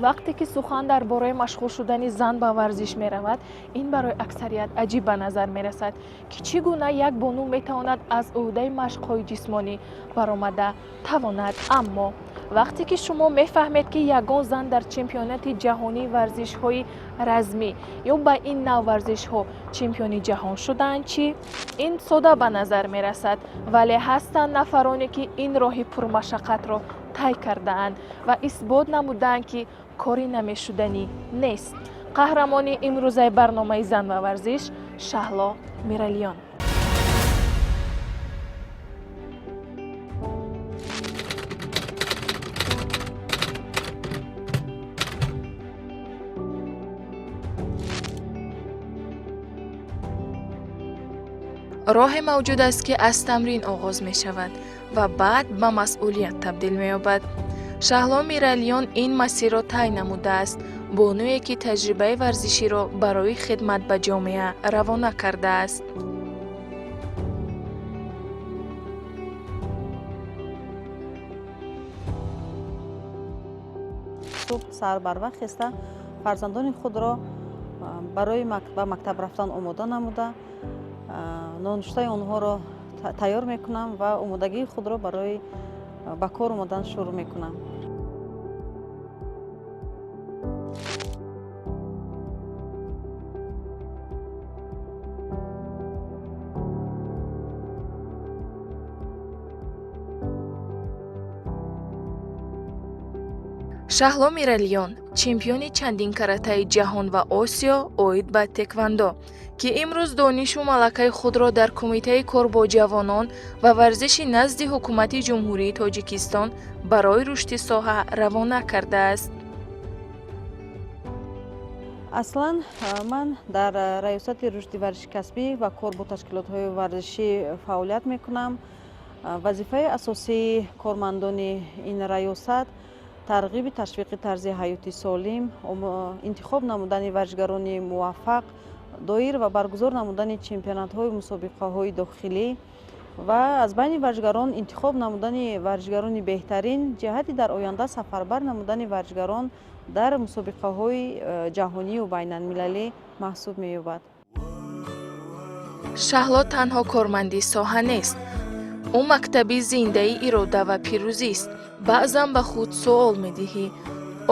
Вақте ки сухан дар бораи машғул шудани зан ба варзиш меравад, ин барои аксарият аҷиб ба назар мерасад, ки чӣ гуна як бону метавонад аз ӯҳдаи машқҳои ҷисмонӣ баромада тавонад. Аммо вақте ки шумо мефаҳмед, ки ягон зан дар чемпионати ҷаҳонии варзишҳои размӣ ё ба ин нав варзишҳо чемпиони ҷаҳон шудаанд, чӣ? Ин сода ба назар мерасад, вале ҳастанд нафароне, ки ин роҳи пурмашаққатро тай кардаанд ва исбот намудаанд, ки кори намешуданӣ нест. Қаҳрамони имрӯзаи барномаи «Зан ва варзиш» Шаҳло Миралиён. Роҳе мавҷуд аст, ки аз тамрин оғоз мешавад ва баъд ба масъулият табдил меёбад. Шаҳло Миралиён ин масирро тай намудааст, бонуе, ки таҷрибаи варзиширо барои хидмат ба ҷомеа равона кардааст. Субҳ саҳар барвақт хеста, фарзандони худро барои ба мактаб рафтан омода намуда, нонуштаи онҳоро тайёр мекунам ва омодагии худро барои ба кор омадан шурӯъ мекунам. Шаҳло Миралиён, чемпиони чандин каратаи ҷаҳон ва Осиё оид ба теквандо, ки имрӯз донишу малакаи худро дар Кумитаи кор бо ҷавонон ва варзиши назди Ҳукумати Ҷумҳурии Тоҷикистон барои рушди соҳа равона кардааст. Аслан ман дар Раёсати рушди варзиши касбӣ ва кор бо ташкилотҳои варзишӣ фаъолият мекунам. Вазифаи асосии кормандони ин раёсат тарғиби ташвиқи тарзи ҳаёти солим, интихоб намудани варзишгарони муваффақ, доир ва баргузор намудани чемпионатҳои мусобиқаҳои дохилӣ ва аз байни варзишгарон интихоб намудани варзишгарони беҳтарин ҷиҳати дар оянда сафарбар намудани варзишгарон дар мусобиқаҳои ҷаҳонию байналмилалӣ маҳсуб меёбад. Шаҳло танҳо корманди соҳа нест, ӯ мактаби зиндаи ирода ва пирӯзист. Баъзан ба худ суол медиҳӣ: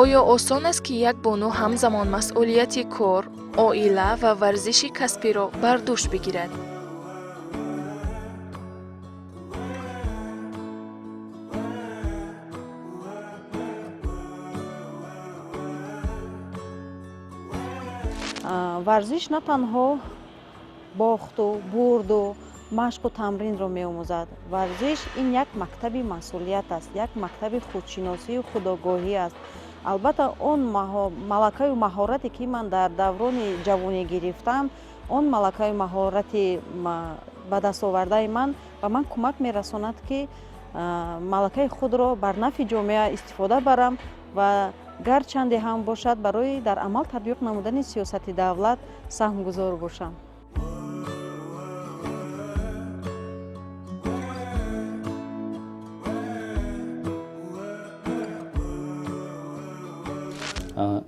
оё осон аст, ки як бону ҳамзамон масъулияти кор, оила ва варзиши касбиро бар дӯш бигирад? Варзиш на танҳо бохту бурду, машқу тамринро меомӯзад. Варзиш ин як мактаби масъулият аст, як мактаби худшиносию худогоҳӣ аст. Албатта, он малакаю маҳорате, ки ман дар даврони ҷавонӣ гирифтам, он малакаю маҳорати ба дастовардаи ман ба ман кӯмак мерасонад, ки малакаи худро бар нафъи ҷомеа истифода барам ва гарчанде ҳам бошад, барои дар амал татбиқ намудани сиёсати давлат саҳмгузор бошам.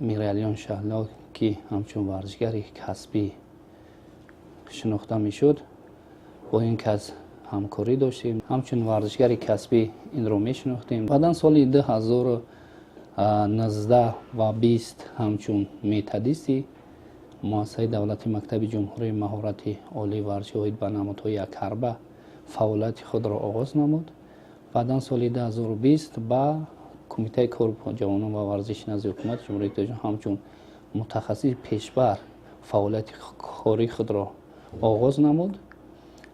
Миралиён Шаҳло, ки ҳамчун варзишгари касбӣ шинохта мешуд, бо ин кас ҳамкорӣ доштем. Ҳамчун варзишгари касбӣ инро мешинохтем. Баъдан соли 2019 ва 20 ҳамчун методисти Муассисаи давлати мактаби ҷумҳурии маҳорати олии варзиши оид ба намудҳои якҳарба фаъолияти худро оғоз намуд. Баъдан соли 2020 ба Кумитаи кор бо ҷавонон ва варзиши назди Ҳукумати Ҷумҳурии Тоҷикистон ҳамчун мутахассиси пешбар фаъолияти кории худро оғоз намуд.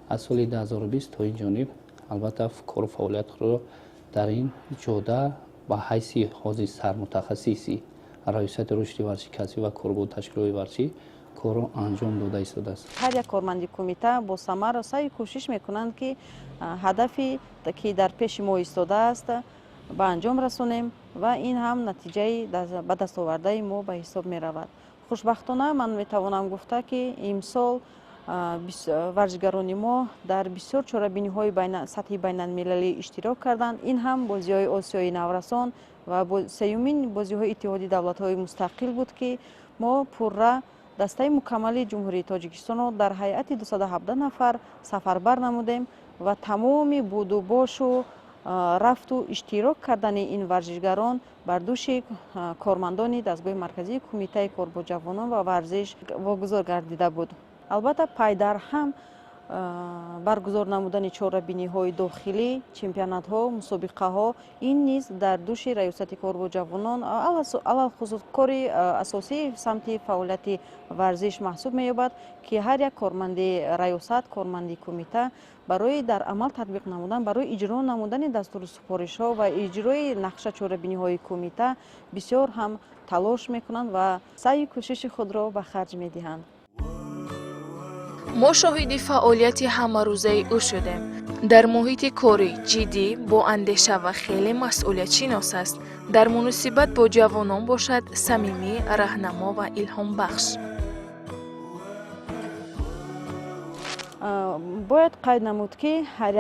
Аз соли 2020 то ин ҷониб, албатта, кору фаъолияти худро дар ин ҷода ба ҳайси ҳозир сармутахассиси Раёсати рушди варзиши касбӣ ва кор бо ташкилоти варзишӣ корро анҷом дода истодааст. Ҳар як корманди кумита бо самару саъю кӯшиш мекунанд, ки ҳадафе, ки дар пеши мо истодааст, ба анҷом расонем ва ин ҳам натиҷаи ба дастовардаи мо ба ҳисоб меравад. Хушбахтона, ман метавонам гуфта, ки имсол Варзишгарони мо дар бисёр чорабиниҳои сатҳи байналмилалӣ иштирок карданд. Ин ҳам бозиҳои Осиёи наврасон ва сеюмин бозиҳои Иттиҳоди давлатҳои мустақил буд, ки мо пурра дастаи мукаммали Ҷумҳурии Тоҷикистонро дар ҳайати 217 нафар сафарбар намудем ва тамоми будубошу рафту иштирок кардани ин варзишгарон бар дӯши кормандони дастгоҳи марказии Кумитаи кор бо ҷавонон ва варзиш вогузор гардида буд. Албатта, пайдарҳам баргузор намудани чорабиниҳои дохилӣ, чемпионатҳо, мусобиқаҳо, ин низ дар дӯши раёсати кор бо ҷавонон, алалхусус кори асосии самти фаъолияти варзиш маҳсуб меёбад, ки ҳар як корманди раёсат, корманди кумита барои дар амал татбиқ намудан, барои иҷро намудани дастуру супоришҳо ва иҷрои нақша чорабиниҳои кумита бисёр ҳам талош мекунанд ва саъю кӯшиши худро ба харҷ медиҳанд. Мо шоҳиди фаъолияти ҳамарӯзаи ӯ шудем. Дар муҳити корӣ ҷиддӣ, бо андеша ва хеле масъулиятшинос аст. Дар муносибат бо ҷавонон бошад самимӣ, раҳнамо ва илҳомбахш. Бояд қайд намуд, ки ҳар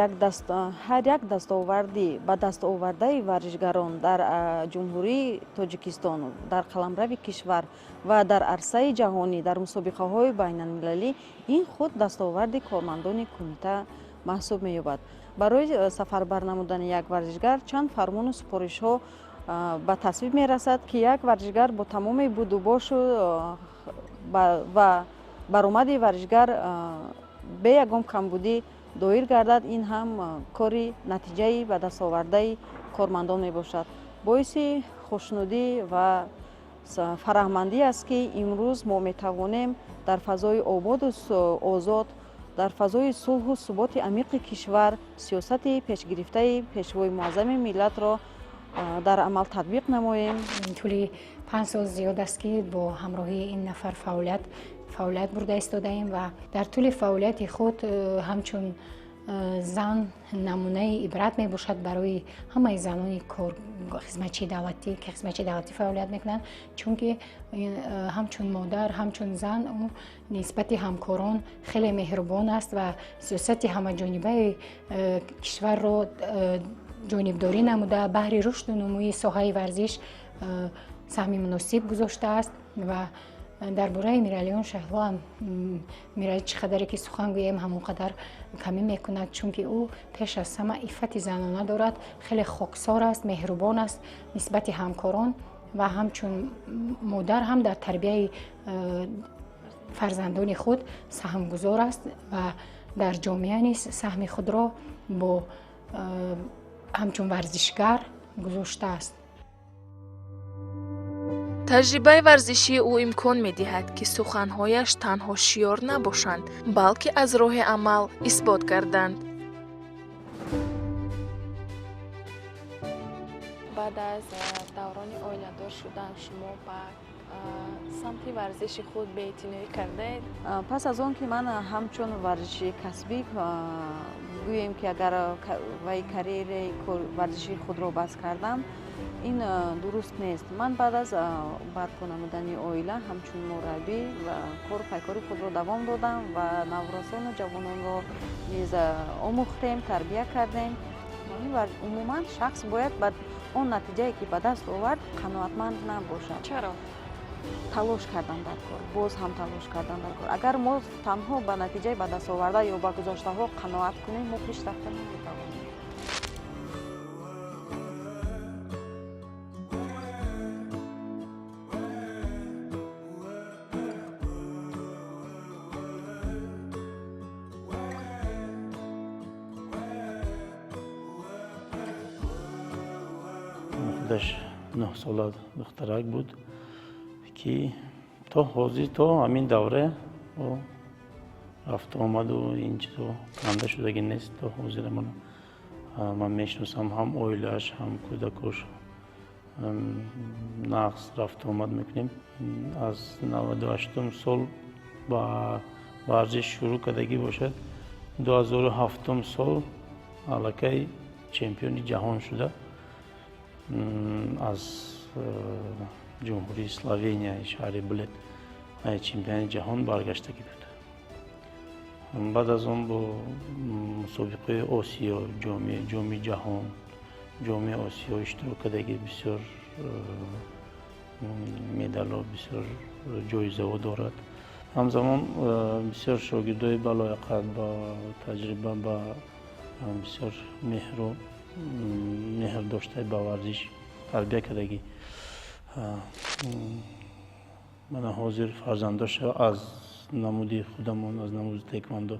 як дастоварди ба даст овардаи варзишгарон дар Ҷумҳурии Тоҷикистон, дар қаламрави кишвар ва дар арсаи ҷаҳонӣ, дар мусобиқаҳои байналмилалӣ, ин худ дастоварди кормандони кумита маҳсуб меёбад. Барои сафарбар намудани як варзишгар чанд фармону супоришҳо ба тасвиб мерасад, ки як варзишгар бо тамоми будубошу ва баромади варзишгар бе ягон камбудӣ доир гардад. Ин ҳам кори натиҷаи ба дастовардаи кормандон мебошад. Боиси хушнудӣ ва фараҳмандӣ аст, ки имрӯз мо метавонем дар фазои ободу озод, дар фазои сулҳу суботи амиқи кишвар сиёсати пешгирифтаи Пешвои муаззами миллатро дар амал татбиқ намоем. Тӯли 5 сол зиёд аст, ки бо ҳамроҳии ин нафар фаъолият бурда истодаем ва дар тӯли фаъолияти худ ҳамчун зан намунаи ибрат мебошад барои ҳамаи занони хизматчии давлатӣ, ки хизматчии давлатӣ фаъолият мекунанд, чунки ҳамчун модар, ҳамчун зан ӯ нисбати ҳамкорон хеле меҳрубон аст ва сиёсати ҳамаҷонибаи кишварро ҷонибдорӣ намуда, баҳри рушду нумӯи соҳаи варзиш саҳми муносиб гузоштааст. Ва дар бораи Миралиён Шаҳлоам Мирали чӣ қадаре ки сухан гӯем, ҳамон қадар камӣ мекунад, чунки ӯ пеш аз ҳама иффати занона дорад, хеле хоксор аст, меҳрубон аст нисбати ҳамкорон ва ҳамчун модар ҳам дар тарбияи фарзандони худ саҳмгузор аст ва дар ҷомеа низ саҳми худро бо ҳамчун варзишгар гузоштааст. Таҷрибаи варзишии ӯ имкон медиҳад, ки суханҳояш танҳо шиёр набошанд, балки аз роҳи амал исбот гарданд. Баъд аз даврони оиладор шудан шумо ба самти варзиши худ беэътиноӣ кардаед? Пас аз он ки ман ҳамчун варзиши касбӣ, гӯем ки агар вай карьераи варзиши худро бас кардам, ин дуруст нест. Ман баъд аз барпо намудани оила ҳамчун мураббӣ ва кору пайкори худро давом додам ва наврасону ҷавононро низ омӯхтем, тарбия кардем. Умуман шахс бояд ба он натиҷае, ки ба даст овард, қаноатманд набошад. Чаро? Талош кардан дар кор, боз ҳам талош кардан дар кор. Агар мо танҳо ба натиҷаи ба даст оварда ё ба гузаштаҳо қаноат кунем, мо пеш рафта наметавонем. Худаш 9 сола духтарак буд, ки то ҳозир, то ҳамин давра рафту омаду ин чизо канда шудагӣ нест. То ҳозира ман мешиносам, ҳам оилааш, ҳам кӯдакош, нағз рафту омад мекунем. Аз 98-ум сол ба варзиш шурӯъ кардагӣ бошад, 2007-ум сол аллакай чемпиони ҷаҳон шуда, аз Ҷумҳурии Словения, шаҳри Блед, чемпиони ҷаҳон баргаштагӣ буд. Баъд аз он бо мусобиқаи Осиё, Ҷоми ҷаҳон, Ҷоми Осиё иштирок кардагӣ, бисёр медалҳо, бисёр ҷоизаҳо дорад. Ҳамзамон бисёр шогирдои балояқат, ба таҷриба, ба бисёр меҳру меҳр доштаи ба варзиш тарбия кардагӣ. Мана ҳозир фарзандоша аз намуди худамон, аз намуди теквандо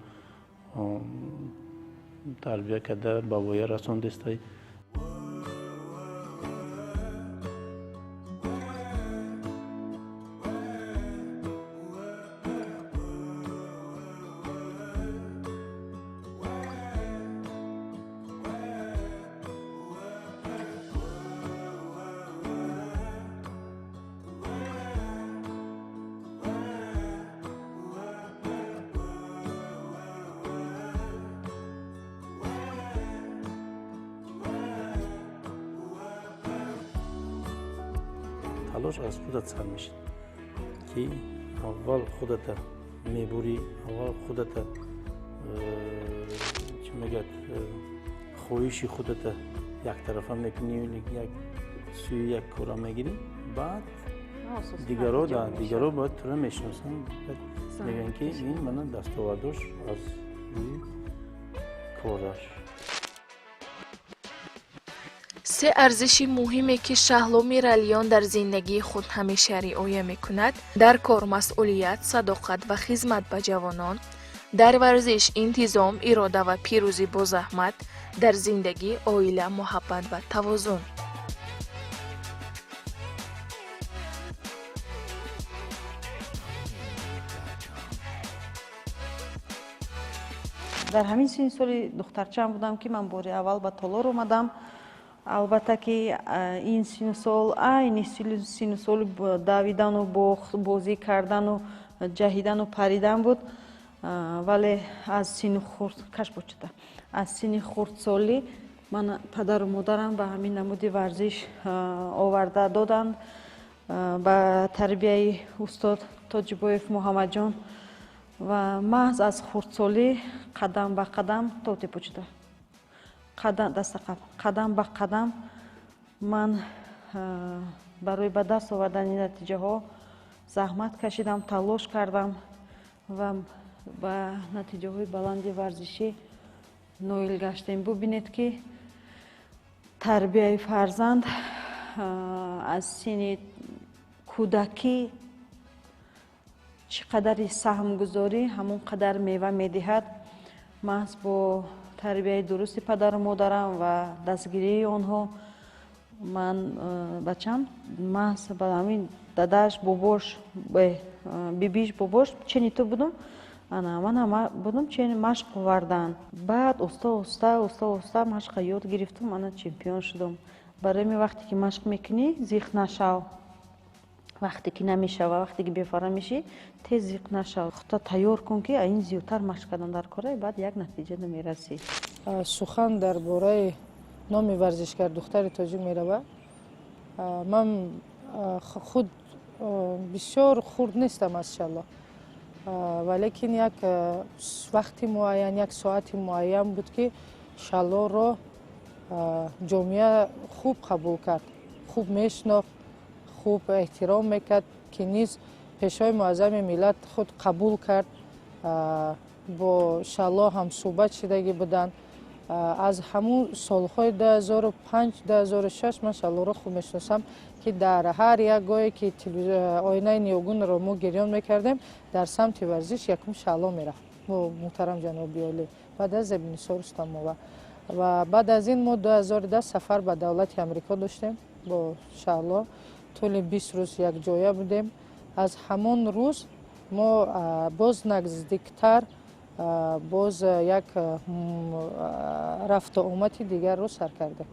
тарбия карда ба воя расондестай. Талош аз худат сар мешид, ки аввал худата мебурӣ, аввал худата чӣ мегӯяд, хоҳиши худата яктарафа мекунӣ, як сӯи як кора мегирӣ, баъд дигаро бояд тура мешиносанд, мегӯянд, ки ин мана дастовардош аз рӯи кораш. Се арзиши муҳиме, ки Шаҳло Миралиён дар зиндагии худ ҳамеша риоя мекунад: дар кор масъулият, садоқат ва хизмат ба ҷавонон, дар варзиш интизом, ирода ва пирӯзӣ бо заҳмат, дар зиндагӣ оила, муҳаббат ва тавозун. Дар ҳамин синни соли духтарчаам будам, ки ман бори аввал ба толор омадам. Албатта, ки ин сину сол айни сину соли давидану бозӣ кардану ҷаҳидану паридан буд, вале аз сини хурд кашбочида, аз сини хурдсолӣ ман падару модарам ба ҳамин намуди варзиш оварда доданд, ба тарбияи устод Тоҷибоев Муҳаммадҷон, ва маҳз аз хурдсолӣ қадам ба қадам то тепочида, қадам ба қадам ман барои ба даст овардани натиҷаҳо заҳмат кашидам, талош кардам ва ба натиҷаҳои баланди варзишӣ ноил гаштем. Бубинед, ки тарбияи фарзанд аз синни кӯдакӣ чӣ қадари саҳмгузорӣ, ҳамон қадар мева медиҳад. Маҳз бо тарбияи дурусти падару модарам ва дастгирии онҳо ман бачам маҳз ба ҳамин дадаш, бобош, бибиш, бобош чени ту будум, ана ман ҳама будум чени машқ овардан. Баъд оста оста, оста оста машқа ёд гирифтум, ана чемпион шудум. Барои ми вақте ки машқ мекунӣ, зиқ нашав. Вақте ки намешава, вақте ки бефара мешӣ, тез зиқ нашав, худта тайёр кун, ки ин зиёдтар машқ кардан дар кора, баъд як натиҷа намерасӣ. Сухан дар бораи номи варзишгар духтари тоҷик меравад. Ман худ бисёр хурд нестам аз Шаҳло, валекин як вақти муайян, як соати муайян буд, ки Шаҳлоро ҷомеа хуб қабул кард, хуб мешинохт, хуб эҳтиром мекард, ки низ Пешвои Муаззами миллат худ қабул кард. Бо Шаҳло ҳамсӯҳбат шидагӣ буданд. Аз ҳамун солҳои 2005, 2006 ман Шаҳлоро хуб мешиносам, ки дар ҳар як гое ки оинаи ниёгунро мо гирён мекардем, дар самти варзиш якум Шаҳло мерафт, муҳтарам ҷаноби олӣ, баъд аз Зебинисо Рустамова. Ва баъд аз ин мо 2010 сафар ба давлати Амрико доштем бо Шаҳло, тӯли 20 рӯз якҷоя будем. Аз ҳамон рӯз мо боз наздиктар, боз як рафту омади дигарро сар кардем.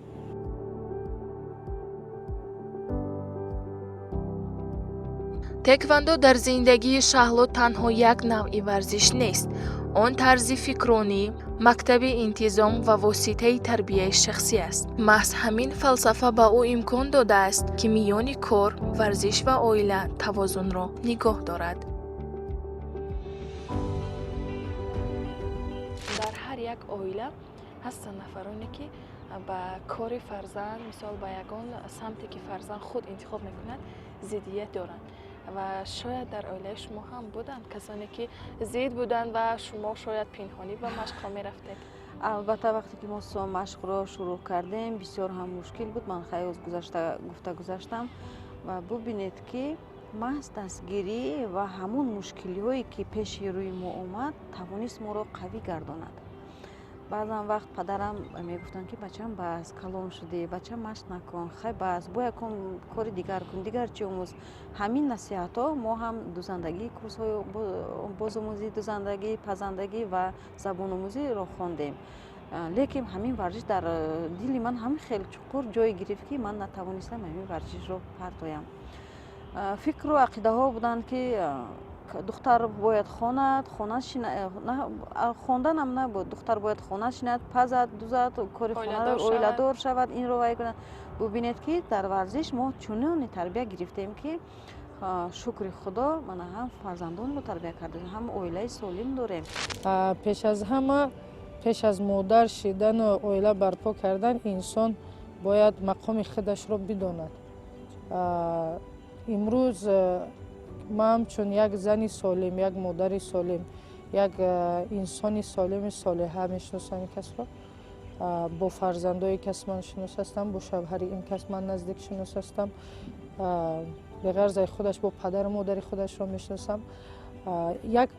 Теквандо дар зиндагии Шаҳло танҳо як навъи варзиш нест. Он тарзи фикронӣ, мактаби интизом ва воситаи тарбияи шахсӣ аст. Маҳз ҳамин фалсафа ба ӯ имкон додааст, ки миёни кор, варзиш ва оила тавозунро нигоҳ дорад. Як оила ҳастанд нафароне, ки ба кори фарзанд, мисол, ба ягон самте, ки фарзанд худ интихоб мекунад, зиддият доранд. Ва шояд дар оилаи шумо ҳам буданд касоне, ки зид буданд ва шумо шояд пинҳонӣ ба машқҳо мерафтед. Албатта, вақте ки мо машқро шурӯъ кардем, бисёр ҳам мушкил буд. Ман хайр гузашта гуфта гузаштам. Ва бубинед, ки маҳз дастгирӣ ва ҳамун мушкилиҳое, ки пеши рӯи мо омад, тавонист моро қавӣ гардонад. Баъзан вақт падарам мегуфтанд, ки бачам, бас, калон шудӣ, бачам, машқ накун, хай бас, бо ягон кори дигар кун, дигар чӣ омӯз. Ҳамин насиҳатҳо мо ҳам дузандагӣ, курсҳои бозомӯзӣ, дузандагӣ, пазандагӣ ва забономӯзиро хондем. Лекин ҳамин варзиш дар дили ман ҳамин хел чуқур ҷой гирифт, ки ман натавонистам ҳамин варзишро партоям. Фикру ақидаҳо буданд, ки духтар бояд хонад, хона хонданам набуд, духтар бояд хона шинад, пазад, дузад, кори хона, оиладор шавад, инро вай кунад. Бубинед, ки дар варзиш мо чуноне тарбия гирифтем, ки, шукри Худо, мана ҳам фарзандонро тарбия кардем, ҳам оилаи солим дорем. Пеш аз ҳама, пеш аз модар шидану оила барпо кардан, инсон бояд мақоми худашро бидонад. Имрӯз ман чун як зани солим, як модари солим, як инсони солими солиҳа мешиносам ин касро. Бо фарзандои кас ман шинос ҳастам, бо шавҳари ин кас ман наздик шинос ҳастам, беғарз худаш бо падару модари худашро мешиносам. Як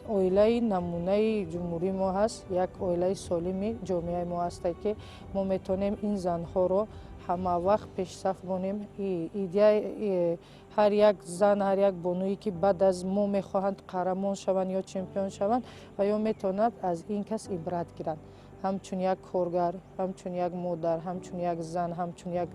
оилаи намунаи ҷумҳурии мо ҳаст, як оилаи солими ҷомеаи мо ҳастад, ки мо метавонем ин занҳоро ҳама вақт пешсаф монем. Идея ҳар як зан, ҳар як бонуе, ки баъд аз мо мехоҳанд қаҳрамон шаванд ё чемпион шаванд, ва ё метавонад аз ин кас ибрат гиранд, ҳамчун як коргар, ҳамчун як модар, ҳамчун як зан, ҳамчун як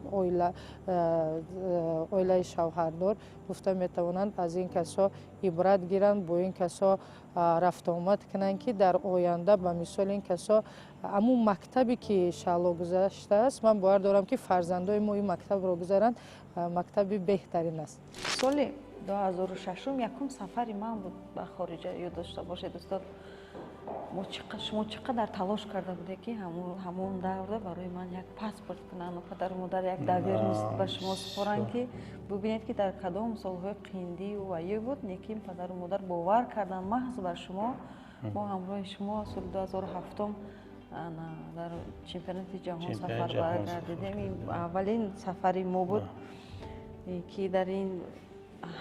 оилаи шавҳардор гуфта метавонанд, аз ин касҳо ибрат гиранд, бо ин касҳо рафтуомад кунанд, ки дар оянда ба мисоли ин касҳо ҳамун мактабе, ки Шаҳло гузаштааст, ман бовар дорам, ки фарзандои мо ин мактабро гузаранд, мактаби беҳтарин аст. Соли 2006 якум сафари ман буд ба хориҷа. Ёд дошта бошед, устод, шумо чӣ қадар талош карда будед, ки ҳамон давра барои ман як паспорт кунанд, падару модар як доверенность ба шумо супоранд, ки бубинед, ки дар кадом солҳои қиндию ваё буд, лекин падару модар бовар карданд маҳз бар шумо. Мо ҳамроҳи шумо соли 2007 дар чемпионати ҷаҳон сафар баргардидем. Ин аввалин сафари мо буд, ки дар ин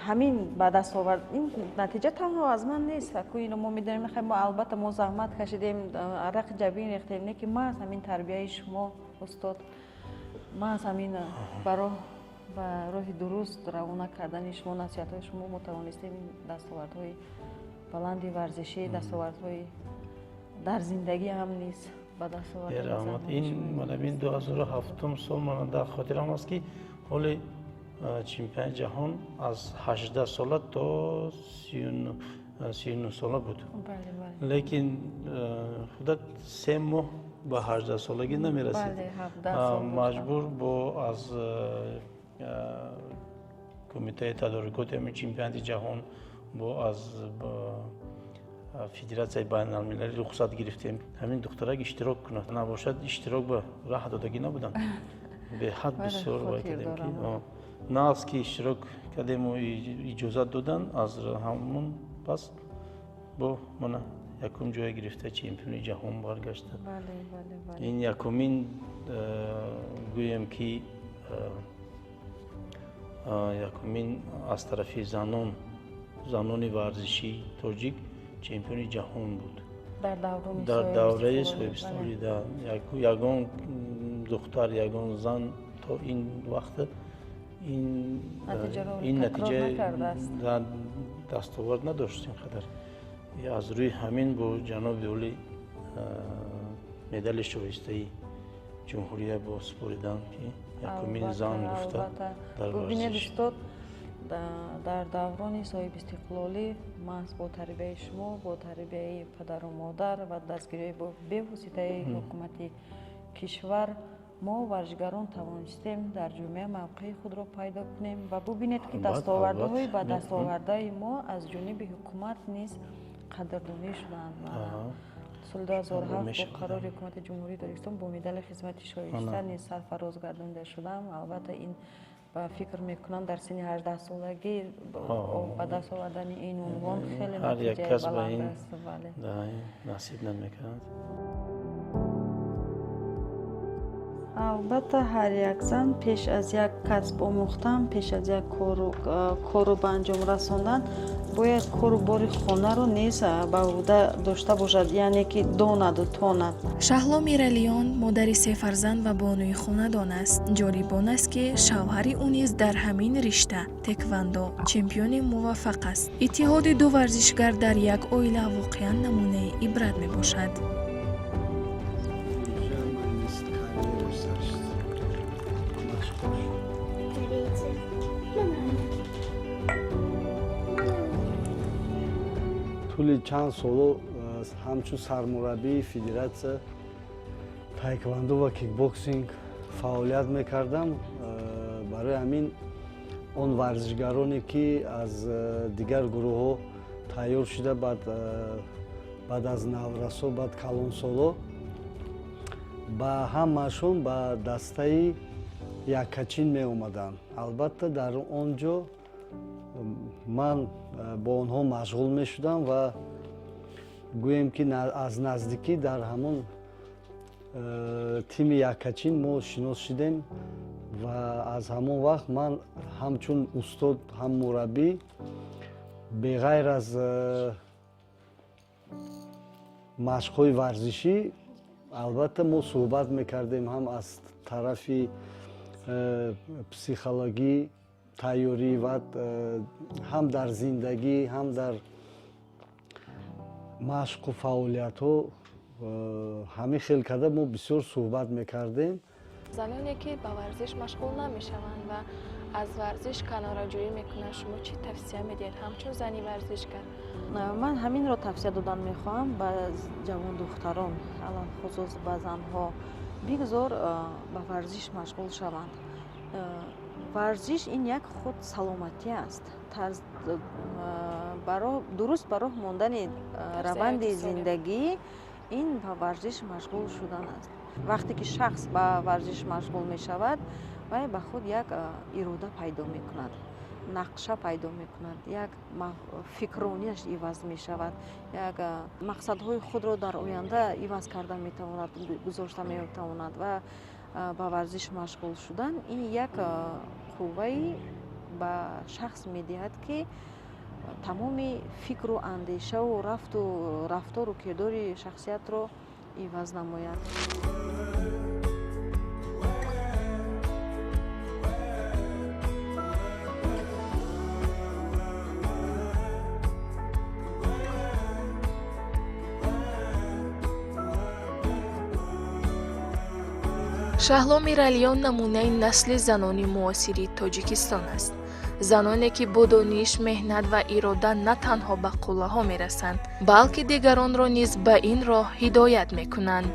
ҳамин ба даст овард. Ин натиҷа танҳо аз ман нест, аку ино мо медонем, мо албатта мо заҳмат кашидем, арақи ҷабин рехтем, не ки маҳз ҳамин тарбияи шумо, устод, маҳз ҳамин ба роҳи дуруст равона кардани шумо, насиҳатҳои шумо мо тавонистем ин дастовардҳои баланди варзишӣ, дастовардҳои дар зиндагӣ ҳам низ ба даст овардем. Ин манабин 2007 сол мана дар хотирам аст, ки ҳоли чемпионати ҷаҳон аз 18 сола то 39 сола буд, лекин худат 3 моҳ ба 18-солагӣ намерасид. Маҷбур бо аз кумитаи тадорукоти ҳамин чемпионати ҷаҳон, бо аз федератсияи байналмилалӣ рухсат гирифтем, ҳамин духтарак иштирок кунад. Набошад, иштирок ба раҳ додагӣ набуданд. Беҳад бисёр вай кардем, ки нағз ки иштирок кардему иҷозат доданд. Аз ҳамон пас бо мана якум ҷое гирифта, чемпиони ҷаҳон баргашта. Ин якумин, гӯем ки, якумин аз тарафи занон, занони варзишии тоҷик чемпиони ҷаҳон буд дар давраи соҳибистиқлолӣ. Ягон духтар, ягон зан то ин вақт ин натиҷа дастовард надошт ин қадар. Аз рӯи ҳамин бо ҷаноби олӣ медали шоистаи ҷумҳурия бо супоридан, ки якумин зан гуфта дар Бубинед, устод, дар даврони соҳибистиқлолӣ маҳз бо тарбияи шумо, бо тарбияи падару модар ва дастгириҳои бевоситаи ҳукумати кишвар мо варзишгарон тавонистем дар ҷомеа мавқеи худро пайдо кунем. Ва бубинед, ки дастовардҳои ба дастовардаи мо аз ҷониби ҳукумат низ қадрдонӣ шуданд. Соли 2007 бо қарори Ҳукумати Ҷумҳурии Тоҷикистон бо медали хизмати шоиста низ сарфароз гардонида шудам. Албатта, ин ба фикр мекунам, дар синни 18-солагӣ ба даст овардани ин унвон хеле ҳар як натиҷаи кас ба баланд ин аст. Бале. Насиб намекунад. Албатта, ҳар як зан пеш аз як касб омӯхтан, пеш аз як корро ба анҷом расондан, бояд кору бори хонаро низ ба ӯҳда дошта бошад, яъне ки донаду тонад. Шаҳло Миралиён модари се фарзанд ва бонуи хонадон аст. Ҷолиб он аст, ки шавҳари ӯ низ дар ҳамин ришта теквандо чемпиони муваффақ аст. Иттиҳоди ду варзишгар дар як оила воқеан намунаи ибрат мебошад. Тӯли чанд соло ҳамчун сармураббии федератсия таеквондо ва кикбоксинг фаъолият мекардам. Барои ҳамин он варзишгароне, ки аз дигар гурӯҳҳо тайёр шуда, баъд аз наврасо, баъд калонсоло, ба ҳамаашон ба дастаи яккачин меомаданд. Албатта, дар он ҷо ман бо онҳо машғул мешудам ва гӯем, ки аз наздикӣ дар ҳамон тими яккачин мо шинос шудем ва аз ҳамон вақт ман ҳамчун устод, ҳам мураббӣ, беғайр аз машқҳои варзишӣ, албатта, мо суҳбат мекардем ҳам аз тарафи психологӣ тайёрӣ ва ҳам дар зиндагӣ, ҳам дар машқу фаъолиятҳо. Ҳамин хел карда мо бисёр суҳбат мекардем. Заноне, ки ба варзиш машғул намешаванд ва аз варзиш канораҷӯӣ мекунанд, шумо чӣ тавсия медиҳед ҳамчун зани варзишгар? Ман ҳаминро тавсия додан мехоҳам ба ҷавондухтарон, алалхусус ба занҳо: бигзор ба варзиш машғул шаванд. Варзиш ин як худ саломатӣ аст, дуруст ба роҳ мондани раванди зиндагӣ ин ба варзиш машғул шудан аст. Вақте ки шахс ба варзиш машғул мешавад, вай ба худ як ирода пайдо мекунад, нақша пайдо мекунад, як фикронияш иваз мешавад, як мақсадҳои худро дар оянда иваз карда метавонад, гузошта метавонад. Ва ба варзиш машғул шудан ин як қувваи ба шахс медиҳад, ки тамоми фикру андешаву рафту рафтору кирдори шахсиятро иваз намояд. Шаҳло Миралиён намунаи насли занони муосири Тоҷикистон аст, заноне, ки бо дониш, меҳнат ва ирода на танҳо ба қуллаҳо мерасанд, балки дигаронро низ ба ин роҳ ҳидоят мекунанд.